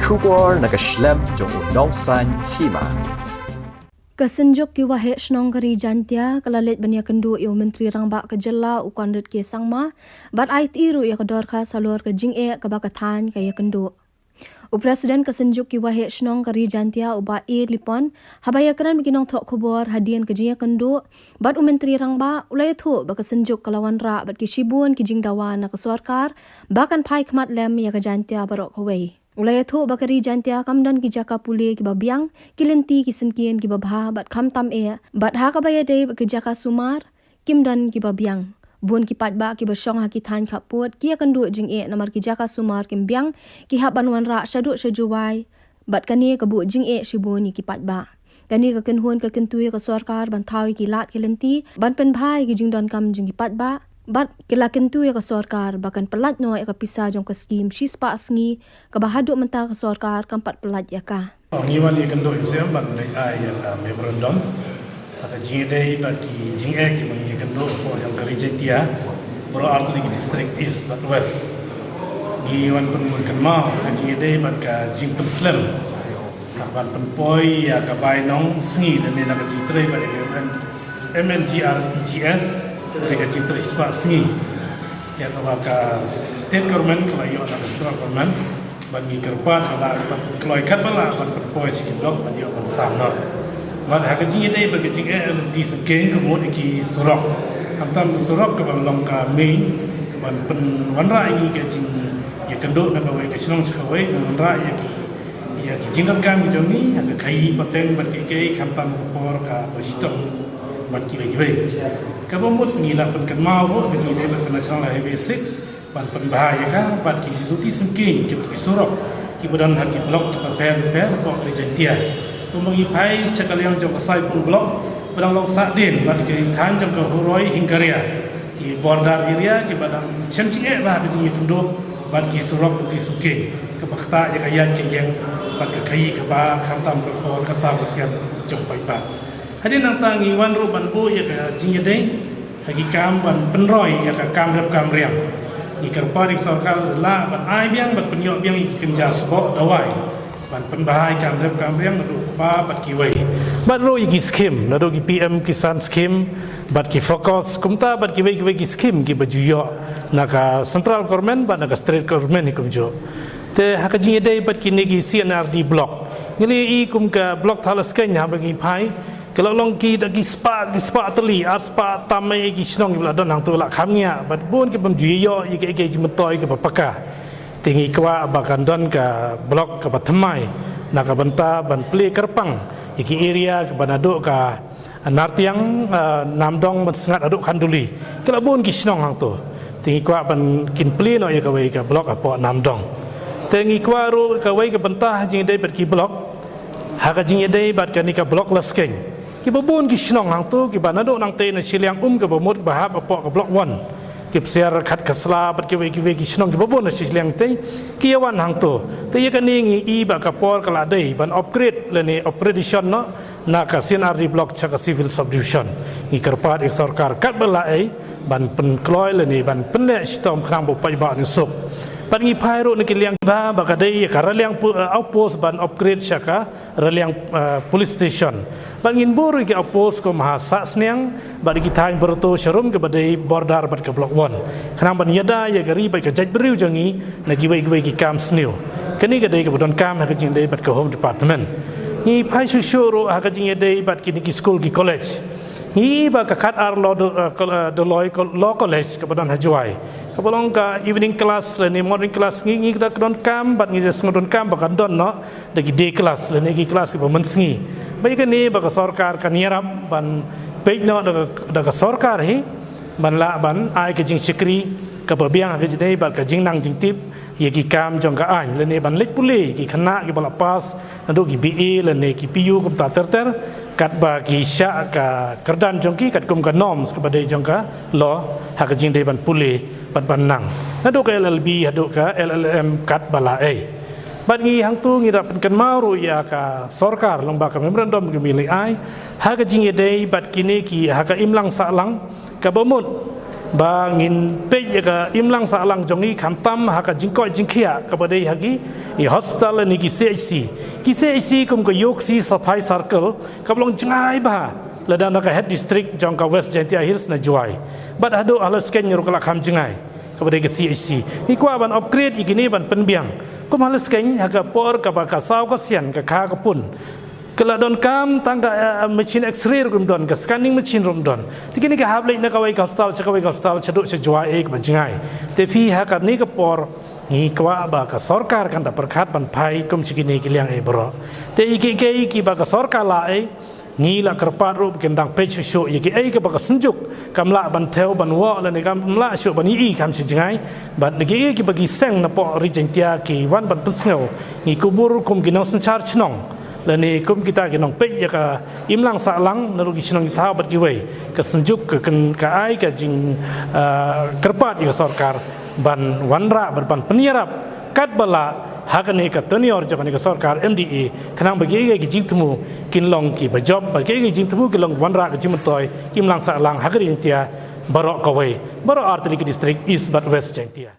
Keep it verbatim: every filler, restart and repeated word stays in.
Khubor na ka shlem jong u Nongsaiñ Hima. Ka Synjuk ki Waheh Shnong ka Ri Jaintia ka la leit ban ïakynduh ïa u Myntri Rangbah ka jylla u Conrad K Sangma bad aiti ruh ïa ka dorkhas halor ka jingeh kaba ka thaiñ ka ïakynduh. U President ka Synjuk ki Waheh Shnong ka Ri Jaintia u Bah A Lipon haba ïakren bad ki nongthoh khubor hadien ka jingïakynduh bad u Myntri Rangbah u la ïathuh ba ka Synjuk ka la wanrah bad ki shibun ki jingdawa na ka sorkar ba kan phai khmat lem ïa ka Jaintia baroh kawei. U la ïathuh ba ka Ri Jaintia kam don ki jaka pule kiba biang, ki lynti ki syngkien kiba bha bad khamtam eh bad ha kaba ïadei bad ki jaka sumar kim don kiba biang. Bun ki paidbah kiba shong ha ki thaiñ khappud ki ïakynduh jingeh namar ki jaka sumar kim biang, ki hap ban wanrah shaduh shajrong bad kane ka buh jingeh shibun ïa ki paidbah. Kane ka kynhun ka kyntu ïa ka sorkar ban thaw ïa ki lad ki lynti ban pynbha ïa ki jingdonkam jong ki paidbah bad ka la kyntu ïa ka sorkar ba kan pyllait noh ïa ka pisa jong ka skim shispah sngi kaba haduh mynta ka sorkar kam pat pyllait ïa ka. Ngi wan ïakynduh ïa u Siem ban leit ai ïa ka memorandum ha ka jingïadei bad ki jingeh kiba ngi ïakynduh hapoh jong ka Ri Jaintia baroh artylli ki district East bad West. Ngi wan pynkynmaw ha ka jingïadei bad ka jingpynslem ban pynpoi ïa ka bai nong sngi lane na ka jingtrei bad ïa ka M N G R E G S, bad ïa ka jingtrei spah sngi ïa kaba ka state government ka la ïoh na ka central government. Bad ngi kyrpad ba la ban kloi katba lah ban pynpoi sha ki block ban ïoh ban sam noh. Bad ha ka jingïadei bad ka jingeh lynti syngkien ka mut ïa ki surok, khamtam ka surok kaba long ka main ban pynwanrah ïa ngi ka jingïakynduh na kawei ka shnong sha kawei, ban wanrah ïa ki ïa ki jingdonkam ki jong ngi, ha ka khaii pateng bad kiei kiei, khamtam ka por kaba shitom bad kiwei kiwei. Kaba mut ngi la pynkynmaw ruh ha ka jingïadei bad ka National Highway six ban pynbha ïa ka bad ki lynti syngkien ki, ki surok kiba don ha ki block kiba pher pher hapoh Ri Jaintia. Kumba ngi phai sha ka liang jong ka Saipung block ba dang long sahdien bad ki thaiñ jong ka Huroi Hingkaria, ki border area kiba dang shem jingeh bha ha ka jingïakynduh bad ki surok lynti syngkien kaba ktah ïa ka ïaid ka ïeng bad ka khaii kaba khamtam ka por ka saw ka sian jong paidbah. Hadien nangta ngi wan ruh ban buh ïa ka jingïadei ha ki kam ban pynroi ïa ka kam rep kam riang. Ngi kyrpad ïa ka sorkar lah ban ai biang ban pynïoh biang ïa ki kynja sboh dawai ban pynbha ïa ka kam rep kam riang naduh kba bad kiwei. Bad ruh ïa ki skim naduh ki P M Kisan Scheme bad ki FOCUS kumta bad kiwei kiwei ki skim kiba ju ïoh na ka central government bad na ka state government hi kumjuh. Te ha ka jingïadei bad kine ki C and R D block, ngi la ïohi kum ka block Thadlaskeiñ haba ngi phai, ka la long ki da ki spah, ki spah tylli, ar spah tam ei ei ki shnong kiba la don hangto la kham ngiah bad bun ki bym ju ïoh ïa ka, ïa ka jingmyntoi kaba paka. Te ngi kwah ba kan don ka block kaba thymmai na ka bynta ban plie kyrpang ïa ki area kaba naduh ka Nartiang, ah, Namdong, Mynsngat haduh Khanduli. Ki la bun ki shnong hangto. Te ngi kwah ban kin plie noh ïa kawei ka block hapoh Namdong. Te ngi kwah ruh kawei ka bynta ha jingïadei bad ki block, ha ka jingïadei bad kane ka block Laskeiñ, kiba bun ki shnong hangto kiba naduh nangtei na shiliang um kaba mut ba hap hapoh ka block one, ki Psiar, Khatkasla bad kiwei kiwei ki shnong kiba bun na shiliang tei ki ïa wan hangto. Te ïa kane ngi i ba ka por ka la dei ban upgrade lane upgradation noh na ka C and R D block sha ka civil subdivision. Ngi kyrpad ïa ka sorkar katba lah ei ban pynkloi lane ban pynleh shitom khnang ba u paidbah un suk. Bad ngi phai ruh na ki liang ba, ba ka dei ïa ka Raliang pu-, eh, outpost ban upgrade sha ka Raliang, eh, police station. Bad ngin buh ruh ïa ki outpost kum ha Sahsniang bad ïa ki thaiñ Barato Sharum kaba dei border bad ka block one, khnang ban ïada ïa ka ri bad ka jaitbynriew jong ngi na kiwei kiwei ki kam sniew. Kane ka dei kaba donkam ha ka jingïadei bad ka Home Department. Ngi phai shuh shuh ruh ha ka jingïadei bad kine ki skul ki college. Ngi i ba ka Khatar Law Do-, eh, Col-, eh, Dolloi Col-, Law College kaba don ha Jowai, kaba long ka evening class lane morning class, ngi, ngi da ka donkam bad ngi da sngewdonkam ba kan don noh da ki day class lane ki class kiba mynsngi. Ba ïa kane ba ka sorkar kan ïarap ban peit noh da ka, da ka sorkar hi ban lah ban ai ka jingshakri kaba biang ha ka jingïadei bad ka jingnang jingtip ïa ki kam jong ka aiñ lane ban leit pule ïa ki khynnah kiba la pass naduh ki B A lane ki P U kumta ter ter, katba ki shah ka kyrdan jong ki katkum ka norms kaba dei jong ka law ha ka jingïadei ban pule bad ban nang naduh ka L L B haduh ka L L M katba lah ei. Bad ngi hangto ngi da pynkynmaw ruh ïa ka sorkar lyngba ka memorandum kaba ngi la ai ha ka jingïadei bad kine ki ha ka imlang sahlang, kaba mut ba ngin peit ïa ka imlang sahlang jong ngi khamtam ha ka jingkoit jingkhiah kaba dei ha ki Ki hospital lane ki C H C. Ki C H C kum ka Iooksi Sipai Circle kaba long jngai bha lada na ka head district jong ka West Jaintia Hills na Jowai. Bad haduh ha Laskeiñ ruh ka la kham jngai kaba dei ka C H C. Ngi kwah ban upgrade ïa kine ban pynbiang. Kum ha Laskeiñ ha ka por kaba ka saw ka sian ka kha ka pun, ka la donkam tang ka, eh, machine X-ray ruh ym don, ka scanning machine ruh ym don. Te kine ki hap leit na kawei ka hospital sha kawei ka hospital, shaduh sha Jowai, eh, kaba jngai. Te phi ha kane ka por ngi kwah ba ka sorkar kan da pyrkhat ban phai kum shi kine ki liang, eh, baroh. Te ïa kiei kiei kiba ka sorkar la ai, ngi la kyrpad ruh ba kin dang peit shuh shuh ïa kiei kaba ka Synjuk kam lah ban thew ban wad lane kam lah shuh ban ïohi kham shi jngai. Bad na kiei kiba ki seng na poh Ri Jaintia ki wan ban pynsngew, ngi kubur kum ki nongsynshar shnong lane kum kita ki nongpeit ïa ka imlang sahlang na ruh ki shnong ki thaw bad kiwei, ka Synjuk ka kyn-, ka ai ka jing, ah, kyrpad ïa ka sorkar ban wanrah bad ban pynïarap katba lah ha kane ka tenure jong kane ka sorkar M D A, khnang ba kiei kiei ki jingthmu kin long kiba jop, ba kiei kiei ki jingthmu kin long wanrah ka jingmyntoi ki imlang sahlang ha ka Ri Jaintia baroh kawei, baroh artylli ki district East bad West Jaintia.